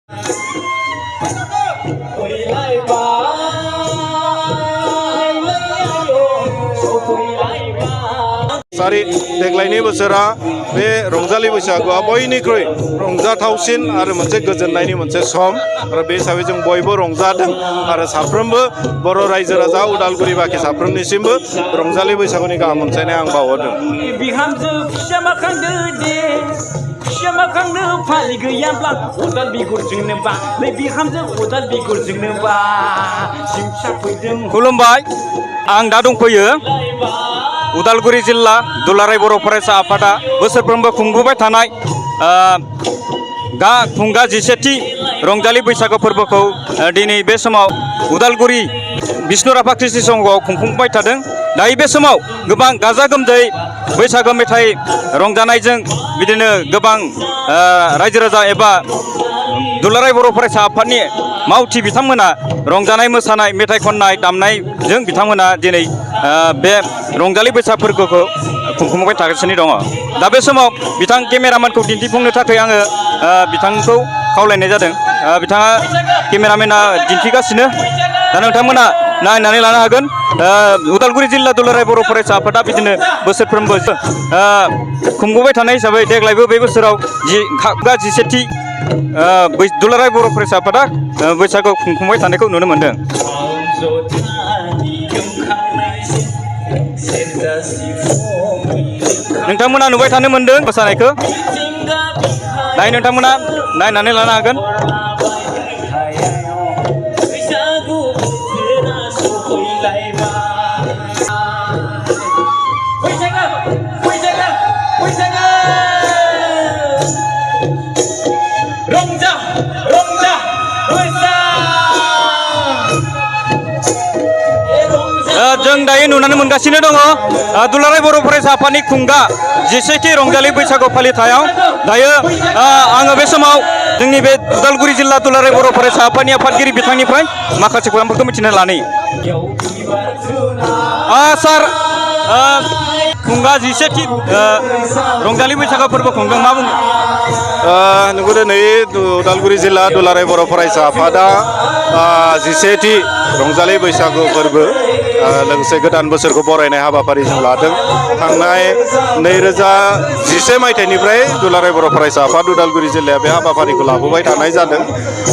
सारि देग्लायनि बोसोरा बे रंजालि बैसागुआ बयनिख्रुइ रंजाथावसिन आरो मोनसे गोजोननायनि मोनसे सम आरो बे हिसाबै जों बयबो रंजादों आरो साफ्रोमबो बर' रायजो राजा उदालगुरि बाखि साफ्रोमनिसिमबो रंजालि बैसागुनि गाहाम अनसायनाय आं बावहरदों। बिहामजो फिसामाखांदो दे फिसामाखांनो फालि गैयाब्ला अदाल बिगुरजोंनो बा नै बिहामजो अदाल बिगुरजोंनो बा सिमसा फैदों। खुलुमबाय, आं दा दंफैयो उदालगुरि जिल्ला दुलाराय बर' फरायसा आफादा बोसोरफ्रोमबो खुंबोबाय थानाय खुंगा 17थि रंजालि बैसागु फोरबोखौ दिनै बे समाव उदालगुरि बिष्णु राभा कृषि संघआव खुंफुंबाय थादों। दायो बे समाव गोबां गाजा गोमजायै बैसागु मेथाइ रंजानायजों बिदिनो गोबां रायजो राजा एबा दुलाराय बर' फरायसा आफादनि मावथि बिथांमोना रंजानाय मोसानाय मेथाइ खननाय दामनायजों बिथांमोना दिनै बे रंजालि बैसाग फोरबोखौ खुंफुंबाय थागासिनो दङ। दा बे समाव बिथां केमेरामेनखौ दिन्थिफुंनो थाखाय आङो बिथांखौ खावलायनाय जादों। बिथाङा केमेरामेना दिन्थिगासिनो, दा नोंथांमोना नायनानै लानो हागोन। उदालगुरि जिल्ला दुलाराय बर' फरायसा आफादा बिदिनो बोसोरफ्रोमबो खुंबोबाय थानाय हिसाबै देग्लायबो बे बोसोराव 17थि दुलाराय बर' फरायसा आफादा बैसागु खुंफुंबाय थानायखौ नुनो मोन्दों। नोंथांमोना नुबाय थानो मोन्दों मोसानायखौ, दायो नोंथांमोना नायनानै लानो हागोन। जों दायो नुनानै मोनगासिनो दङ दुलाराय बर' फरायसा आफादनि खुंगा 17थि रंजालि बैसागु फालिथायाव। दायो आङो बे समाव जोंनि बे उदालगुरि जिल्ला दुलाराय बर' फरायसा आफादनि आफादगिरि बिथांनिफ्राय माखासे खौरांफोरखौ मिथिनो लानि। सार, खुंगा 17थि रंजालि बैसागु फोरबो खुंदों, मा बुङो? नंगौ, दिनै उदालगुरि जिल्ला दुलाराय बर' फरायसा आफादा 17थि रंजालि बैसागु फोरबो लोगोसे गोदान बोसोरखौ बरायनाय हाबाफारि जों लादों। थांनाय 2011 मायथाइनिफ्राय दुलाराय बर' फरायसा आफाद उदालगुरि जिल्लाया बे हाबाफारिखौ लाबोबाय थानाय जादों।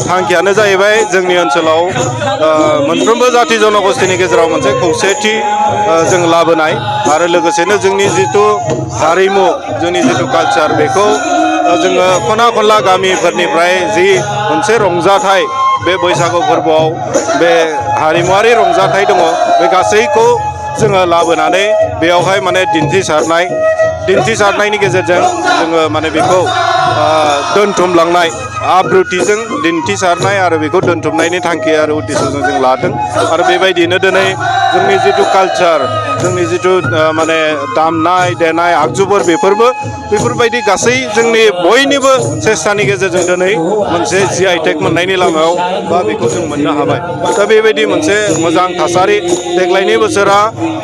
थांखियानो जाहैबाय जोंनि ओनसोलाव मोनफ्रोमबो जाथि जनगोष्ठीनि गेजेराव मोनसे खौसेथि जों लाबोनाय आरो लोगोसेनो जोंनि जिथु हारिमु, जोंनि जिथु कालचार, बेखौ जोङो खना खनला गामिफोरनिफ्राय जि मोनसे रंजाथाइ बे बैसागु फोरबोआव बे हारिमुवारि रंजाथाइ दङ, बे गासैखौ जोङो लाबोनानै बेयावहाय माने दिन्थिसारनायनि गेजेरजों जोङो माने बेखौ दोनथुमलांनाय, आब्रुथिजों दिन्थिसारनाय आरो बेखौ दोनथुमनायनि थांखि आरो उद्देश्यजों जों लादों। आरो बेबायदिनो दिनै जोंनि जिथु कालचार, जोंनि जिथु माने दामनाय देनाय आगजुफोर, बेफोरबायदि गासै जोंनि बयनिबो सेस्तानि गेजेरजों दिनै मोनसे GI टेग मोननायनि लामायाव बा बेखौ जों मोननो हाबाय। दा बेबायदि मोनसे मोजां थासारि, देग्लायनि बोसोरा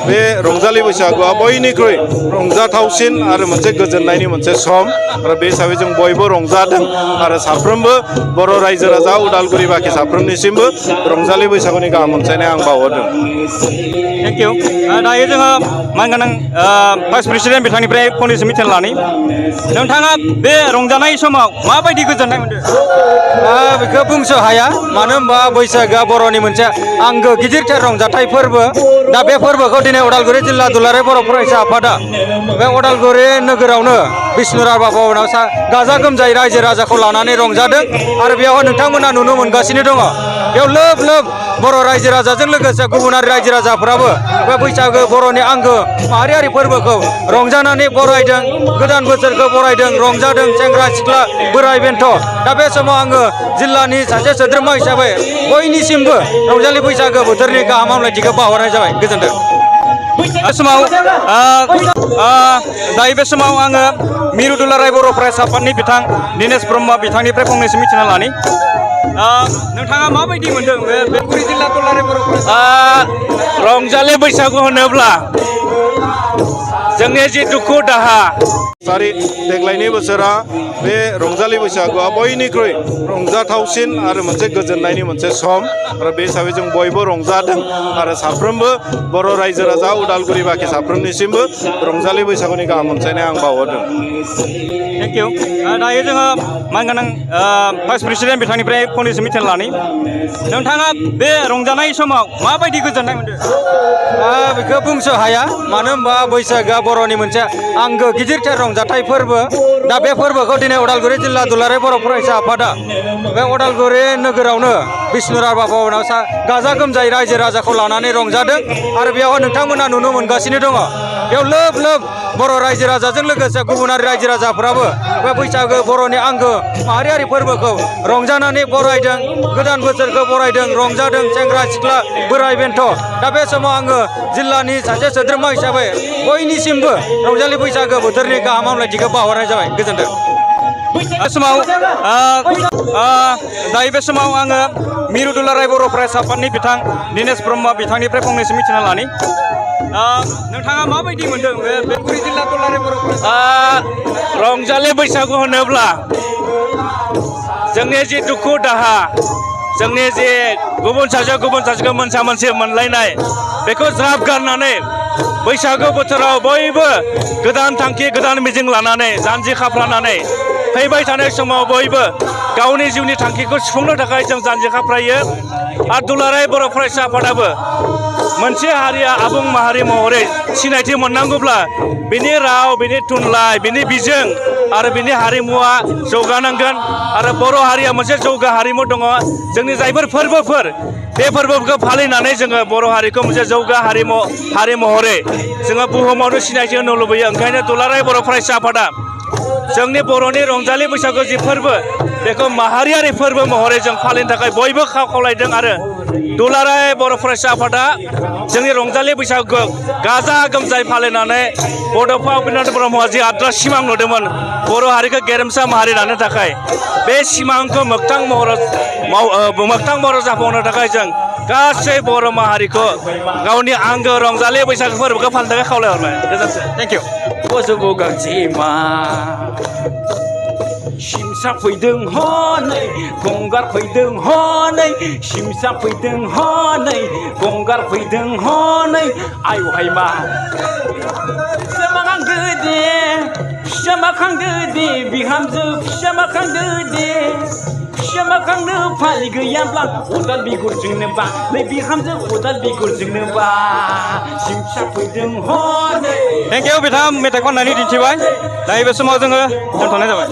बे रंजालि बैसागुआ बयनिख्रुइ रंजाथावसिन आरो मोनसे गोजोननायनि मोनसे सम आरो बे हिसाबै जों बयबो रंजादों आरो साफ्रोमबो बर' रायजो राजा उदालगुरि बाखि साफ्रोमनिसिमबो रंजालि बैसागुनि गाहाम अनसायनाय आं बावहरदों। Thank you. दायो जोङो मानगोनां भाइस प्रेसिडेन्ट बिथांनिफ्राय फंनैसो मिथिना लानि। नोंथाङा बे रंजानाय समाव माबायदि गोजोननाय मोनदों? बेखौ बुंस' हाया, मानो होनबा बैसागोआ बर'नि मोनसे आंगो गिदिरथार रंजाथाइ फोरबो। दा बे फोरबोखौ दिनै उदालगुरि जिल्ला दुलाराय बर' फरायसा आफादा बे उदालगुरि नोगोरावनो बिष्णु राभा भवनाव गाजा गोमजायै रायजो राजाखौ लानानै रंजादों आरो बेयाव नोंथांमोना नुनो मोनगासिनो दङ। बेयाव लोब लोब बर' रायजो राजाजों लोगोसे गुबुनारि रायजो राजाफ्राबो बे बैसागो बर'नि आंगो माहारियारि फोरबोखौ रंजानानै बरायदों, गोदान बोसोरखौ बरायदों, रंजादों, सेंग्रा सिख्ला बोराय बेन्थ'। दा बे समाव आङो जिल्लानि सासे सोद्रोमा हिसाबै बयनिसिमबो रंजालि बैसागो बोथोरनि गाहाम हामलायथिखौ बावहरनाय जाबाय। गोजोन्थों। बे समाव दायो बे समाव आङो मिरु दुलाराय बर' फरायसा आफादनि बिथां दिनेश ब्रह्म बिथांनिफ्राय फंनैसो मिथिना लानि। नोंथाङा माबायदि मोनदों बे उदालगुरि जिल्ला दुलाराय बर' रंजालि बैसागु होनोब्ला जोंनि जि दुखु दाहा सारि देग्लायनि बोसोरा बे रंजालि बैसागुआ बयनिख्रुइ रंजाथावसिन आरो मोनसे गोजोननायनि मोनसे सम आरो बे हिसाबै जों बयबो रंजादों आरो साफ्रोमबो बर' रायजो राजा उदालगुरि बाखि साफ्रोमनिसिमबो रंजालि बैसागुनि गाहाम अनसायनाय आं बावहरदों। थेंक इउ दायो जोङो मानगोनां भाइस प्रेसिडेन्ट बिथांनिफ्राय फंनैसो मिथिना लानि नोंथाङा बे रंजानाय समाव माबायदि गोजोननाय मोनदों? बेखौ बुंस' हाया मानो होनबा बैसागोआ बर'नि मोनसे आंगो गिदिरथार रंजाथाइ फोरबो दा बे फोरबोखौ दिनै उदालगुरि जिल्ला दुलाराय बर' फरायसा आफादा बे उदालगुरि नोगोरावनो बिष्णुराभा भबनाव गाजा गोमजायै रायजो राजाखौ लानानै रंजादों आरो बेयाव नोंथांमोना नुनो मोनगासिनो दङ बेयाव लोब लोब बर' रायजो राजाजों लोगोसे गुबुनारि रायजो राजाफ्राबो बे बैसागो बर'नि आंगो माहारियारि फोरबोखौ रंजानानै बरायदों गोदान बोसोरखौ बरायदों रंजादों सेंग्रा सिख्ला बोराय बेन्थ' दा बे समाव आङो जिल्लानि सासे सोद्रोमा हिसाबै बयनिसिमबो रंजालि बैसागो बोथोरनि गाहाम हामलायथिखौ बावहरनाय जाबाय गोजोन्थों। बे समाव दायो बे समाव आङो मिरु दुलाराय बर' फरायसा आफादनि बिथां दिनेश ब्रह्म बिथांनिफ्राय फंनैसो मिथिना लानि नोंथाङा माबायदि मोनदों बे उदालगुरि जिल्ला दुलाराय बर' फरायसा रंजालि बैसागु होनोब्ला जोंनि जि दुखु दाहा जोंनि जे गुबुन सासेखौ मोनसा मोनसि मोनलायनाय बेखौ ज्राब गारनानै बैसागु बोथोराव बयबो गोदान थांखि गोदान मिजिं लानानै जानजि खाफ्रानानै फैबाय थानाय समाव बयबो गावनि जिउनि थांखिखौ सुफुंनो थाखाय जों जानजि खाफ्रायो आरो दुलाराय बर' फरायसा आफादाबो मोनसे हारिया आबुं माहारि महरै सिनायथि मोननांगौब्ला बिनि राव बिनि थुनलाइ बिनि बिजों आरो बिनि हारिमुवा जौगानांगोन आरो बर' हारिया मोनसे जौगा हारिमु दङ जोंनि जायफोर फोरबोफोर बे फोरबोफोरखौ फालिनानै जोङो बर' हारिखौ मोनसे जौगा हारि महरै जोङो बुहुमावनो सिनायथि होनो लुबैयो ओंखायनो दुलाराय बर' फरायसा आफादा जोंनि बर'नि रंजालि बैसागु जि फोरबो बेखौ माहारियारि फोरबो महरै जों फालिनो थाखाय बयबो खावलायदों आरो दुलाराय बर' फरायसा आफादा जोंनि रंजालि बैसागुखौ गाजा गोमजायै फालिनानै बड'फा उपेन्द्रनाथ ब्रह्मआ जि आद्रा सिमां नुदोंमोन बर' हारिखौ गेरेमसा माहारि दानो थाखाय बे सिमांखौ मोगथां महराव जाफुंहोनो थाखाय जों गासै बर' माहारिखौ गावनि आंगो रंजालि बैसागु फोरबोखौ फालिनो थाखाय खावलायहरबाय गोजोन्थों। थेंक इउ बोसोरखौ गांजेमा सिमसा फैदों हनै गंगार फैदों हनै सिमसा फैदों हनै गंगार फैदों हनै आयौहाय मा फिसा माखांदो दे बिहामजो फिसा माखांदो दे फिसा माखांनो फालि गैयाब्ला अदाल बिगुरजोंनो बा नै बिहामजो अदाल बिगुरजोंनो बा सिमसा फैदों हनै थेंक इउ बिथाङा मेथाइ खननानै दिन्थिबाय दायो बे समाव जोङो दोनथ'नाय जाबाय।